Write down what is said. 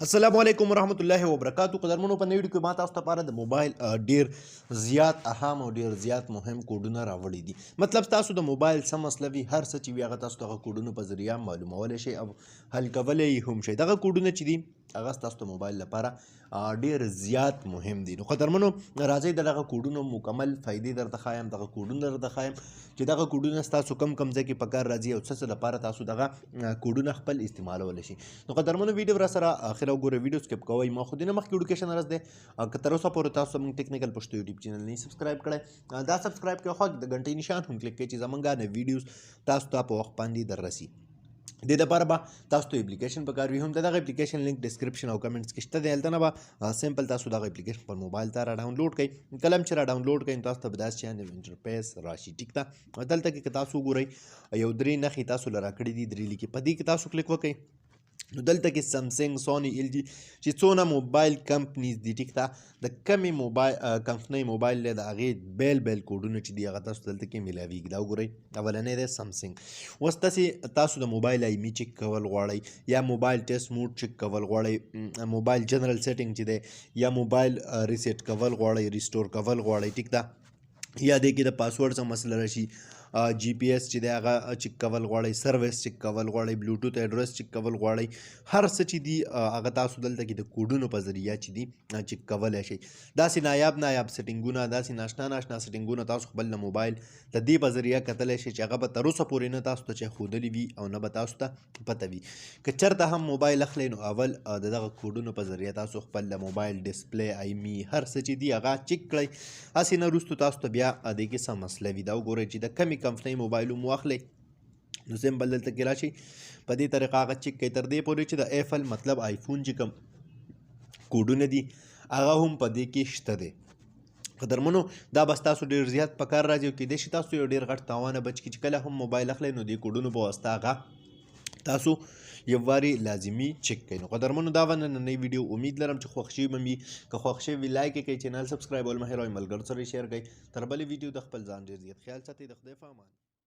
السلام علیکم ورحمت الله وبرکاتو. قدرمنو، په نوې ویډیو کې ما تاسو ته لپاره د موبایل ډیر زیات اهم او ډیر زیات مهم کوډونه راوړي دي. مطلب تاسو د موبایل څه مسله وي، هر څه چې وي، هغه تاسو دغه کوډونو په ذریعه معلومولی شئ او حل کولی یې هم شئ. دغه کوډونه چې دي، هغه ستاسو د موبایل لپاره ډیر زیات مهم دي. نو قدرمنو، راځئ د دغه کوډونو مکمل فایدې درته ښایم، دغه کوډونه درته ښایم چې دغه کوډونه ستاسو کم کم ځای کې پکار راځي او څه څه لپاره تاسو دغه کوډونه خپل استعمالولی شئ. نو قدرمنو، ویډیو را سره اخره وګورئ، ویډیو سکیپ کوئ ما. خو دې نه مخکې وړوکی عرض دی، که تر اوسه پورې تاسو زموږ ټیکنیکل پښتو یوټیوب چینل نه سبسکرایب کړئ، دا سبسکرایب کړئ، خو د غنټې نشان هم کلیک کړئ چې زمونږ نه ویډیوز تاسو ته په وخت باندې در رسي. د دې لپاره به تاسو ته اپلیکیشن پکار وي هم. دغه اپلیکیشن لینک ډیسکرپشن او کمنټس کې شته دی. هلته نه به سمپل تاسو دغه اپلیکیشن پر موبایل ته را ډاونلوډ کړئ. کله چې را ډاونلوډ کړئ، تاسو ته به داسې شان انټرفیس راشي، ټیک ده؟ دلته کې که تاسو وګورئ، یو درې نښې تاسو له راکړي دي، درې لیکې. په دې کې تاسو کلیک وکړئ، نو دلته کې سامسونګ، سونی، ال جي چې څونه موبایل کمپنیز دي، ټیک ده، د کمې موبایل کمپنۍ موبایل دی، د هغې بیل بیل کوډونه چې دي، هغه تاسو دلته کې میلاویږي. دا وګورئ، اولنی دی سامسونګ. اوس تاسو د موبایل IMEI چک کول غواړئ یا موبایل ټیسټ موډ چک کول غواړئ، موبایل جنرل سیټینګ چې دی، یا موبایل ریسیټ کول غواړئ، ریسټور کول غواړئ، ټیک ده، یا دې کې د پاسورډ څخه مسله راشي، GPS چې دی هغه چک کول غواړئ، سرویس چک کول غواړئ، بلوټوت اډرس چک کول غواړئ، هر څه چې دي، هغه تاسو دلته کې د کوډونو په ذریعه چې دي چک کولی شئ. داسې نایاب نایاب سیټینګونه، داسې ناشنا ناشنا سیټینګونه تاسو خپل د موبایل د دې په ذریعه کتلی شئ چې هغه به تر اوسه پورې نه تاسو ته چا ښودلي وي او نه به تاسو ته پته وي. که چېرته هم موبایل اخلئ، نو اول د دغه کوډونو په ذریعه تاسو خپل د موبایل ډسپلی، IMEI، هر څه چې دي هغه چک کړئ، هسې نه وروستو تاسو ته بیا دې کې څه مسله وي. دا وګورئ چې د کمې کمپنۍ موبایل هم واخلئ، نو سمپل دلته کې راشي، په دې طریقه هغه چک کوي، تر دې پورې چې د ایپل، مطلب آیفون چې کوم کوډونه دي، هغه هم په دې کې شته دی. قدرمنو، دا به ستاسو ډېر زیات په کار راځي او کېدای شي تاسو یو ډېر غټ تاوانه بچ کړي چې کله هم موبایل اخلئ، نو دې کوډونو په واسطه هغه تاسو یو واري لازمي چک کړئ. نو قدرمنو، دا وه نننۍ ویډیو. امید لرم چې خوښ شوي به وي. که خوښ شوي وي، لایک یې کړئ، چینل سبسکرایب ول مه هېروئ، ملګرو سره یې شیر کړئ. تر بلې ویډیو د خپل ځان ډېر زیات خیال ساتئ. د خدای په امان.